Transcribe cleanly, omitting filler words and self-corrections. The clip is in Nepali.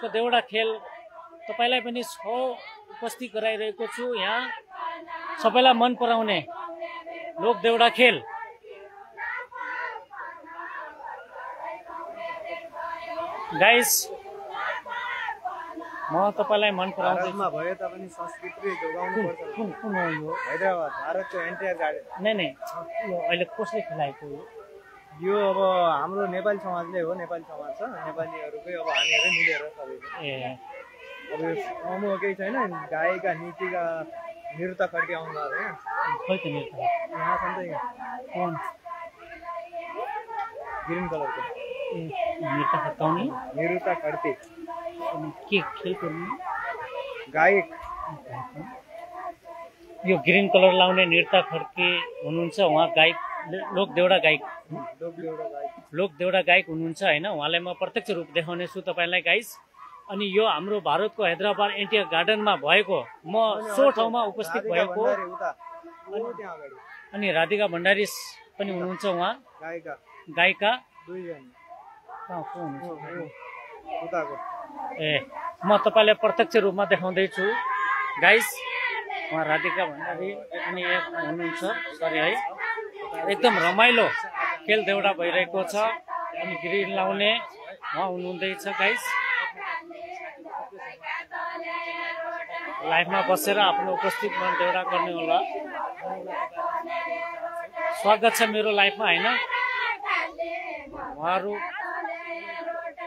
देउडा खेल तपाईलाई पनि उपस्थित गराइरहेको छु। यहाँ सबैलाई मन पराउने लोक देउडा खेल गाइस म तपाईलाई मन पराउँदैछु। भयो तापनि संस्कृति जोगाउनु पर्छ। कुन हो यो? हैदराबाद भारतको एन्टायर गार्डन। नै यो अहिले कसले खेलाएको यो अब हाम्रो नेपाली समाजले हो। नेपाली समाज छ, नेपालीहरुकै अब हामीहरु मिलेर सबैले। अब यो समूह केही छैन, गायिका नीतिका निरुता खड्के आउनु भएको हैन। खै त निरुता यहाँ छ नि त। कोन? ग्रीन कलरको निरुता खड्काउने निरुता खड्के के खेल गर्नु? गायक यो ग्रीन कलर लाउने निरुता खड्के हुनुहुन्छ। उहाँ गायक लोक देउडा गायक हुनुहुन्छ हैन। उहाँलाई म प्रत्यक्ष रूप देखाउने छु तपाईलाई गाइस। अनि यो हाम्रो भारतको हैदराबाद एन्टियर गार्डनमा भएको म सो ठाउँमा उपस्थित भएको। अनि राधिका भण्डारी पनि हुनुहुन्छ। उहाँ गायिका म तपाईलाई प्रत्यक्ष रूपमा देखाउँदै छु गाइस। उहाँ राधिका भण्डारी पनि हुनुहुन्छ। सरी है, एकदम रमाइलो खेल देउडा भइरहेको छ। अनि ग्रिन लाउने उहाँ हुनुहुँदैछ गाइस। लाइफमा बसेर आफ्नो उपस्थितमा देउडा गर्ने होला। स्वागत छ मेरो लाइफमा हैन। उहाँहरू